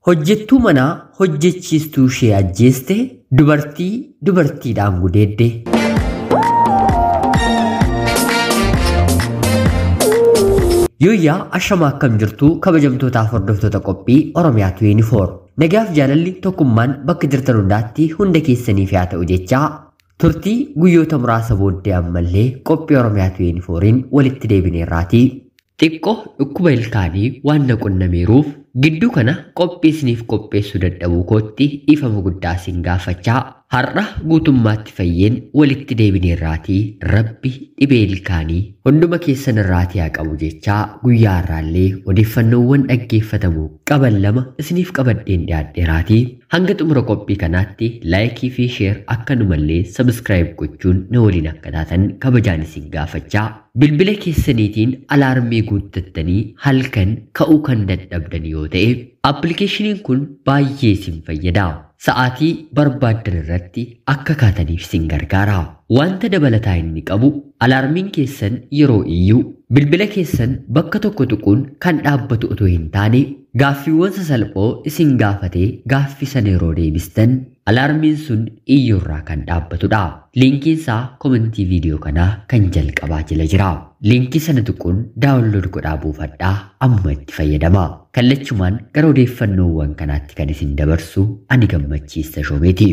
Hojjettuu manaa hojjechiistuu ishee ajjeeste, dubartii dubartiidhaan gudeedde. Yooyyaa ashamaa akkam jirtuu kabajamtootaaf hordoftoota qophii Oromiyaa 24. Nagaaf jaalalli tokkummaan bakka jirtan hundaatti hunda keessaniif haa ta'u jechaa turtii guyyoota muraasa booddee ammallee qophii Oromiyaa 24n walitti deebineerraatii. Xiqqoo dhukkuba ilkaanii waan na qunnameeruuf gidduu kana qophii isiniif qopheessuu dadhabuu kootti dhiifama guddaa isin gaafachaa har'a guutummaatti fayyeen walitti deebineerraatii rabbi dhibee ilkaanii hunduma keessan irraatii haa qabu jechaa guyyaa har'aallee odeeffannoowwan dhaggeeffatamuu qaban lama isiniif qabadheen dhiyaadheeraatii hanga xumura qophii kanaatti laayikii fi sheer akkanumallee sabskraayib gochuun na waliin akka taatan kabajaan isin gaafachaa bilbila keessaniitiin alaarmii guuttattanii halkan ka'uu kan dadhabdan yoo ta'e appilikeeshiniin kun baay'ee isin fayyada. Sa'aatii barbaaddan irratti akka kaataniif isin gargaara. Wanta dabalataa inni qabu alaarmiin keessan yeroo iyyuu bilbila keessan bakka tokko tuquun kan dhaabbatu otoo hin taane gaaffiiwwan sasalphoo isin gaafatee gaaffii sana yeroo deebistan alaarmiin sun iyyuurraa kan dhaabbatudha. Liinkiin isaa komentii viidiyoo kanaa kan jalqabaa jala jira. Liinkii sana tuquun daawunlood godhaa buufadhaa amma itti fayyadama. Kallachumaan gara odeeffannoowwan kanaatti kan isin dabarsu ani Gammachiis Tashoomeeti.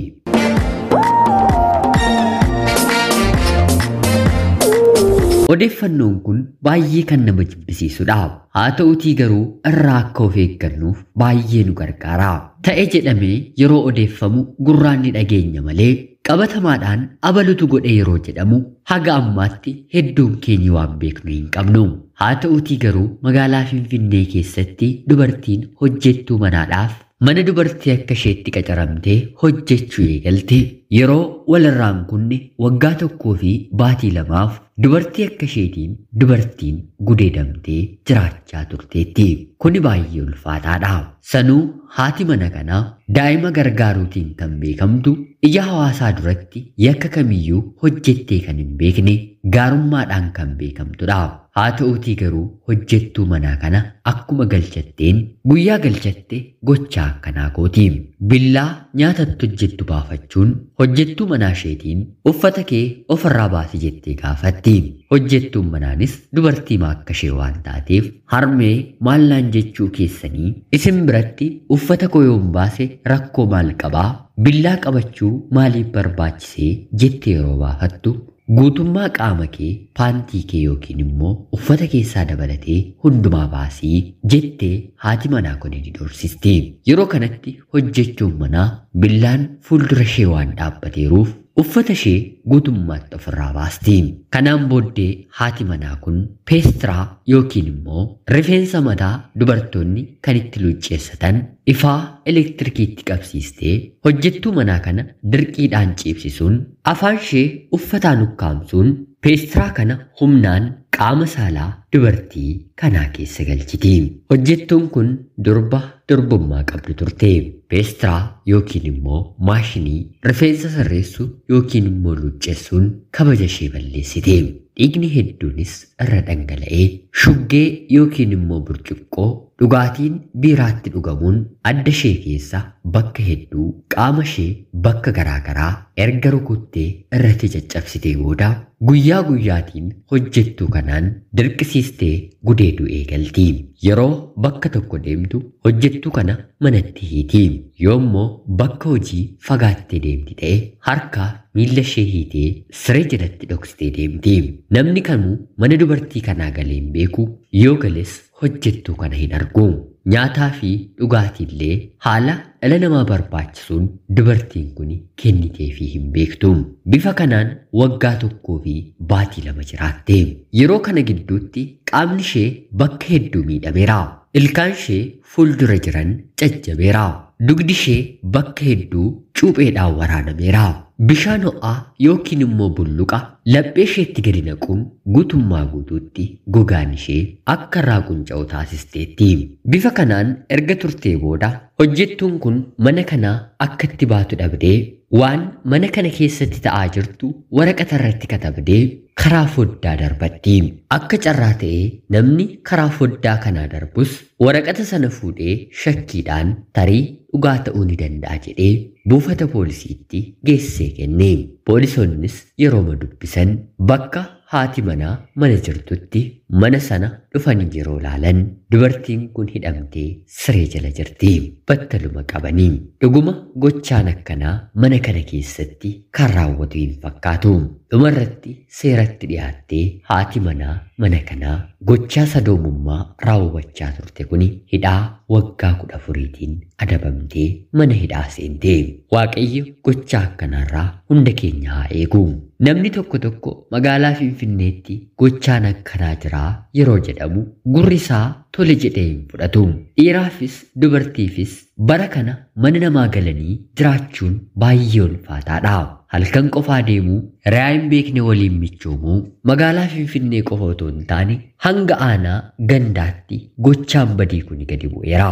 Odeeffannoon kun baay'ee kan nama jibbisiisudha. Haa ta'utii garuu irraa akka of eeggannuuf baay'ee nu gargaara. Ta'e jedhamee yeroo odeeffamu gurraan ni dhageenya malee qabatamaadhaan abalutu godhe yeroo jedhamu haga ammaatti hedduun keenya waan beeknu hin qabnu. Haa ta'utii garuu magaalaa Finfinnee keessatti dubartiin hojjettuu manaadhaaf mana dubartii akka isheetti qacaramtee hojjechuu eegalte. Yeroo walirraan kunne waggaa 1 fi baatii 2f dubartii akka isheetiin dubartiin gudeedamtee jiraachaa turteetti. Kuni baay'ee ulfaataadha. Sanuu haati mana kanaa daa'ima gargaaruutiin kan beekamtu ija hawaasaa duratti yakka kamiyyuu hojjettee kan hin beekne gaarummaadhaan kan beekamtudha. Haa ta'uutii garuu hojjettuu manaa kana akkuma galchatteen guyyaa galchatte gochaa akkanaa gooti. Billaa nyaatatti hojjettu baafachuun hojjettuu manaa isheetiin uffata kee ofirraa baasi jettee gaafatti. Hojjettuun manaanis dubartii akka ishee waan taateef harmee maal naan jechuu keessanii isin biratti uffata koo yoon baase rakkoo maal qabaa billaa qabachuu maaliif barbaachisee jettee yeroo baafattu guutummaa qaama kee paantii kee yookiin immoo uffata keessaa dabalatee hundumaa baasii jettee haati manaa kun ni doorsisti. Yeroo kanatti hojjechuun manaa billaan fuuldura ishee waan dhaabbateeruuf uffata ishee guutummaatti ofirraa baasti. Kanaan booddee haati manaa kun peestiraa yookiin immoo rifeensa mataa dubartoonni kan itti luucceessatan ifaa elektirikiitti qabsiistee hojjettuu manaa kana dirqiidhaan ciibsisuun afaan ishee uffataan ukkaamsuun peestiraa kana humnaan qaama saalaa dubartii kanaa keessa galchiti. Hojjettuun kun durba durbummaa qabdu turte. Peestiraa yookiin immoo maashinii rifeensa sirreessu yookiin immoo luuccessuun kabaja ishee balleessite. Dhiigni hedduunis irra dhangala'ee shuggee yookiin immoo burcuqqoo dhugaatiin biiraatti dhugamuun adda ishee keessa bakka hedduu qaama ishee bakka garaagaraa erga rukuttee irratti caccabsitee booda guyyaa guyyaatiin hojjettuu kanaan dirqisiistee gudeeduu eegalti. Yeroo bakka tokko deemtu hojjettuu kana manatti hiiti. Yoommoo bakka hojii fagaattee deemti ta'e harka miilla ishee hiitee siree jalatti dhoksitee deemti. Namni kamuu mana dubartii kanaa galee hin beeku, yoo gales hojjettuu kana hin argu. Nyaataa fi dhugaatiillee haala dhala namaa barbaachisuun dubartiin kun kenniteefii hin beektu. Bifa kanaan waggaa 1 fi baatii 2 jiraatte. Yeroo kana gidduutti qaamni ishee bakka hedduu miidhameera. Ilkaan ishee fuuldura jiran caccabeera. Dugdi ishee bakka hedduu cuupheedhaan waraanameera. bishaan ho'aa yookiin immoo bulluqa laphee isheetti gadi naquun guutummaa guutuutti gogaan ishee akka irraa qunca'u taasisteetti. Bifa kanaan erga turtee booda hojjettuun kun mana kanaa akka itti baatu dhabdee waan mana kana keessatti ta'aa jirtu waraqata irratti katabdee karaa foddaa darbatti. Akka carraa ta'ee namni karaa foddaa kanaa darbus waraqata sana fuudhee shakkiidhaan tarii dhugaa ta'uu ni danda'a jedhee buufata poolisiitti geessee kenne. Poolisoonnis yerooma dubbisan bakka haati manaa mana jirtutti mana sana dhufanii yeroo laalan dubartiin kun hidhamtee siree jala jirti. Battaluma qabanii dhuguma gochaan akkanaa mana kana keessatti kan raawwatu hin fakkaatu. Dhumarratti seeratti dhiyaattee haati manaa mana kanaa gochaa sadoomummaa raawwachaa turte kun hidhaa waggaa 14tiin adabamtee mana hidhaa seente. Waaqayyo gochaa akkanaarraa hunda keenya haa eegu. Namni tokko tokko magaalaa Finfinneetti gochaan akkanaa jiraa yeroo jedhamu gurri isaa tole jedhee hin fudhatu. Dhiiraafis dubartiifis bara kana mana namaa galanii jiraachuun baay'ee ulfaataadha. Halkan qofaa deemuu, re'aa hin beekne waliin michoomuu, magaalaa Finfinnee qofa otoo hin taane hanga aanaa gandaatti gochaan badii kun gadi bu'eera.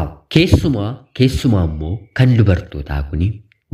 Keessumaa immoo kan dubartootaa kun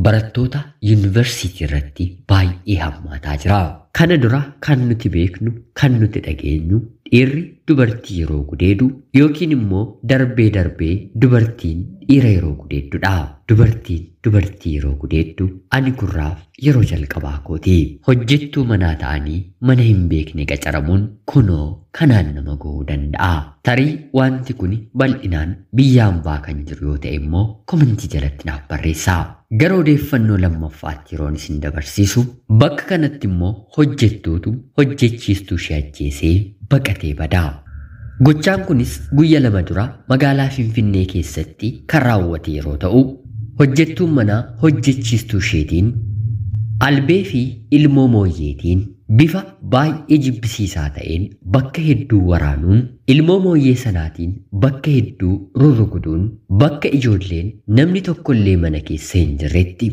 barattoota yuunivarsiitii irratti baay'ee hammaataa jira. Kana dura kan nuti beeknu, kan nuti dhageenyu dhiirri dubartii yeroo gudeedu yookiin immoo darbee darbee dubartiin dhiira yeroo gudeeddudha. Dubartiin dubartii yeroo gudeeddu ani gurraaf yeroo jalqabaa kooti. Hojjettuu manaa ta'anii mana hin beekne qacaramuun kunoo kanaan nama ga'uu danda'a. Tarii wanti kun bal'inaan biyyaan baa kan jiru yoo ta'e immoo komentii jalatti naaf barreessaa. Gara odeeffannoo lammaffaatti yeroon isin dabarsiisu bakka kanatti immoo hojjettuutu hojjechiistuu ishee ajjeesee baqatee badaa. Gochaan kunis guyya 2 dura magaalaa Finfinnee keessatti kan raawwate yeroo ta'u, hojjettuun manaa hojjechiistuu isheetiin albee fi ilmoo mooyyeetiin bifa baay'ee jibbisiisaa ta'een bakka hedduu waraanuun ilmoo mooyyee sanaatiin bakka hedduu rurrukutuun bakka ijoolleen namni tokkollee mana keessa hin jirretti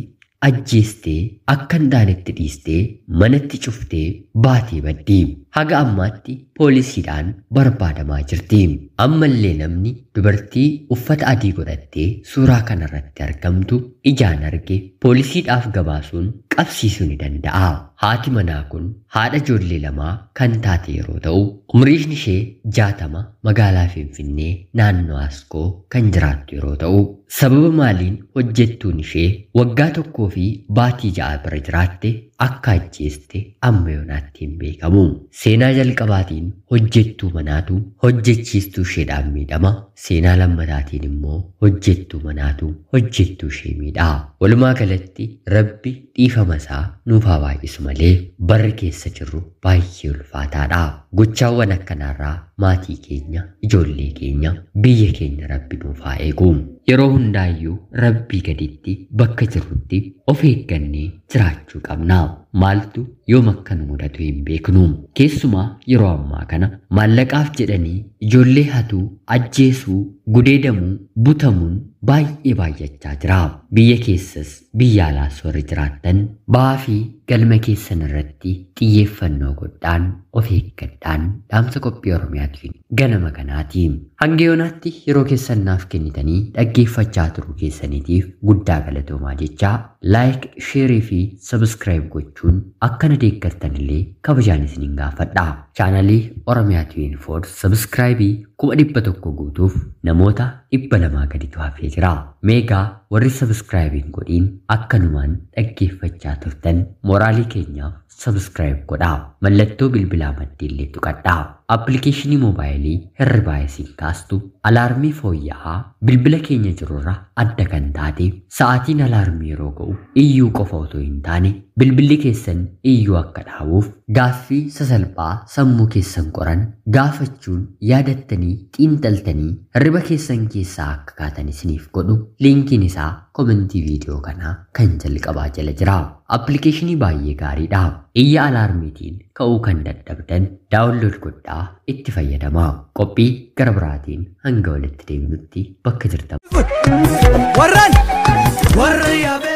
ajjeestee akka hin taanetti dhiistee manatti cuftee baatee baddi. Haga ammaatti poolisiidhaan barbaadamaa jirti. Ammallee namni dubartii uffata adii godhattee suuraa kanarratti argamtu ijaan arge poolisiidhaaf gabaasuun qabsiisuu ni danda'a. Haati manaa kun haadha ijoollee 2 kan taate yeroo ta'u, umriin ishee 60 magaalaa Finfinnee naannoo Askoo kan jiraattu yeroo ta'u, sababa maaliin hojjettuun ishee waggaa 1 fi baatii 6 bira jiraatte akka ajjeeste amma yoonaatti hin beekamu. Seenaa jalqabaatiin hojjettuu manaatu hojjechiistuu isheedhaan miidhama. Seenaa lammataatiin immoo hojjettuu manaatu hojjettuu ishee miidha. Walumaa galatti Rabbi dhiifama isaa nuuf haa baay'isu malee barri keessa jirru baay'ee ulfaataadha. Gochaawwan akkanaarraa maatii keenya, ijoollee keenya, biyya keenya Rabbi nuuf haa eegu. Yeroo hundaayyuu Rabbii gaditti bakka jirrutti of eeggannee jiraachuu qabna. Maaltu yoom akka nu mudatu hin beeknu. Keessumaa yeroo ammaa kana maallaqaaf jedhanii ijoollee hatuu, ajjeesuu, gudeedamuu, butamuun baay'ee baay'achaa jira. Biyya keessas biyya alaas warri jiraattan ba'aa fi galma keessan irratti xiyyeeffannoo godhaan of eeggadhaan dhaamsa qophii Oromiyaatiin ganama kanaati. Hanga yoonaatti yeroo keessan naaf kennitanii dhaggeeffachaa turuu keessaniitiif guddaa galatoomaa jechaa laayik, sheerii fi sabskiraayib gochuun akkana deeggartanillee kabajaan isiniin gaafadha. Chaanalii Oromiyaa 24 sabskraayibii 100,000 guutuuf namoota 200 gaditu hafee jira. Meegaa warri sabskraayibiin godhiin akkanumaan dhaggeeffachaa turtan mooraalii keenyaaf sabskraayib godhaa. Mallattoo bilbilaa maddiillee tuqadhaa. Appilikeeshinii moobaayilii hirribaa isin kaastu alaarmii fooyya'aa bilbila keenya jirurra adda kan taate sa'aatiin alaarmii yeroo ga'u iyyuu qofa otoo hin taane bilbilli keessan iyyuu akka dhaabuuf gaaffii sasalphaa sammuu keessan qoran gaafachuun yaadattanii xiinxaltanii hirriba keessan keessaa akka kaatan isiniif godhu liinkiin isaa komentii viidiyoo kanaa kan jalqabaa jala jira. Appilikeeshinii baay'ee gaariidha. Iyya alaarmiitiin ka'uu kan dadhabdan daawunlood godhaa itti fayyadamaa. Qophii gara biraatiin hanga walitti deemnutti bakka jirtan. Warraan warra yaabee.